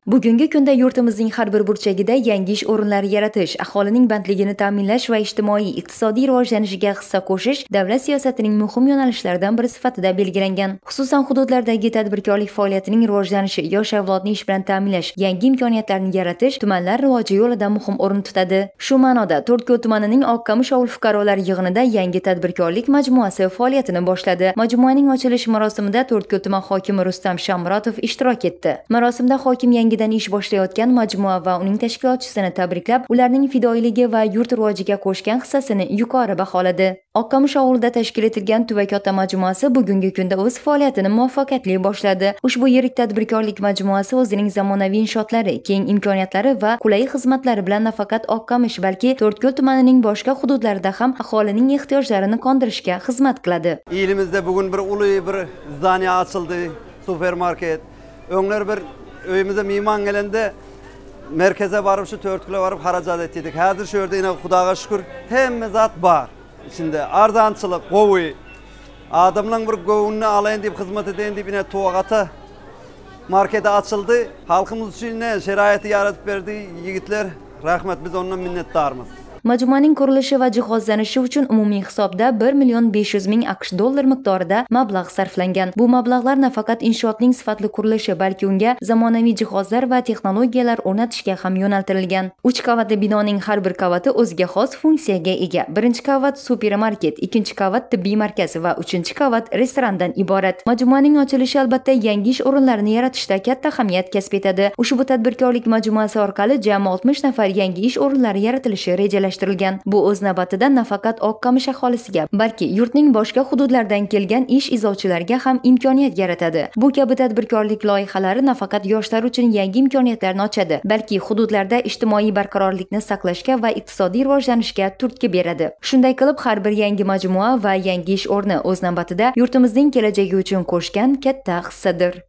Bugungi kunda yurtimizning har bir burchagida yangi ish o'rinlari yaratish, aholining bandligini ta'minlash va ijtimoiy, iqtisodiy rivojlanishiga hissa qo'shish davlat siyosatining muhim yo'nalishlaridan biri sifatida belgilangan. Xususan, hududlardagi tadbirkorlik faoliyatining rivojlanishi, yosh avlodni ish bilan ta'minlash, yangi imkoniyatlarni yaratish tumanlar rivoji yo'lida muhim o'rin tutadi. Shu ma'noda To'rtko'l tumanining Oqqamish ovul fuqarolar yig'inida yangi tadbirkorlik majmuasi faoliyatini boshladi. Majmuaning ochilish marosimida To'rtko'l tuman hokimi Rustam Shamratov ishtirok etdi. Marosimda hokim yangidan ish boshlayotgan majmua va uning tashkilotchisini tabriklab, ularning fidoyiligi va yurt rivojiga qo'shgan hissasini yuqori baholadi. Oqqamish ovulida tashkil etilgan Tuvak ota majmuasi bugungi kunda o'z faoliyatini muvaffaqiyatli boshladi. Ushbu yirik tadbirkorlik majmuasi o'zining zamonaviy inshootlari, keng imkoniyatlari va qulay xizmatlari bilan nafaqat Oqqamish, balki To'rtko'l tumanining boshqa hududlarida ham aholining ehtiyojlarini qondirishga xizmat qiladi. Ilimizda bugun bir ulug' bir zdание açıldı, supermarket. Önglar bir öyümüze miyman gelende merkeze varıp şu Törtkül'e varıp harcat ettiydik. Hazır şu yerde yine Xudoga şükür hemme zat var. İçinde arzançılık, govi. Adamların bir govunu alayın deyip hizmet edeyim deyip yine Tuvak markete açıldı. Halkımız için ne şeraiti yaratıp verdi yiğitler. Rahmet, biz ondan minnetdarımız. Majmuaning qurilishi va jihozlanishi uchun umumiy hisobda 1 500 000 AQSh dollar miqdorida mablag' sarflangan. Bu mablag'lar nafaqat inshootning sifatli qurilishi, balki unga zamonaviy jihozlar va texnologiyalar o'rnatishga ham yo'naltirilgan. 3 qavatli binoning har bir qavati o'ziga xos funksiyaga ega. Birinchi qavat supermarket, ikkinchi qavat tibbiy markaz va uchinchi qavat restorandan iborat. Majmuaning ochilishi albatta yangi ish o'rinlarini yaratishda katta ahamiyat kasb etadi. Ushbu tadbirkorlik majmuasi orqali jami 60 nafar yangi ish o'rinlari yaratilishi rejalashtirilgan. Bu o'z navbatida nafaqat Oqqamish aholisiga, balki yurtning boshqa hududlaridan kelgan ish izlovchilarga ham imkoniyat yaratadi. Bu kabi tadbirkorlik loyihalari nafaqat yoshlar uchun yangi imkoniyatlarni ochadi, balki hududlarda ijtimoiy barqarorlikni saqlashga va iqtisodiy rivojlanishga turtki beradi. Shunday qilib, har bir yangi majmua va yangi ish o'rni o'z navbatida yurtimizning kelajagi uchun qo'shgan katta hissadir.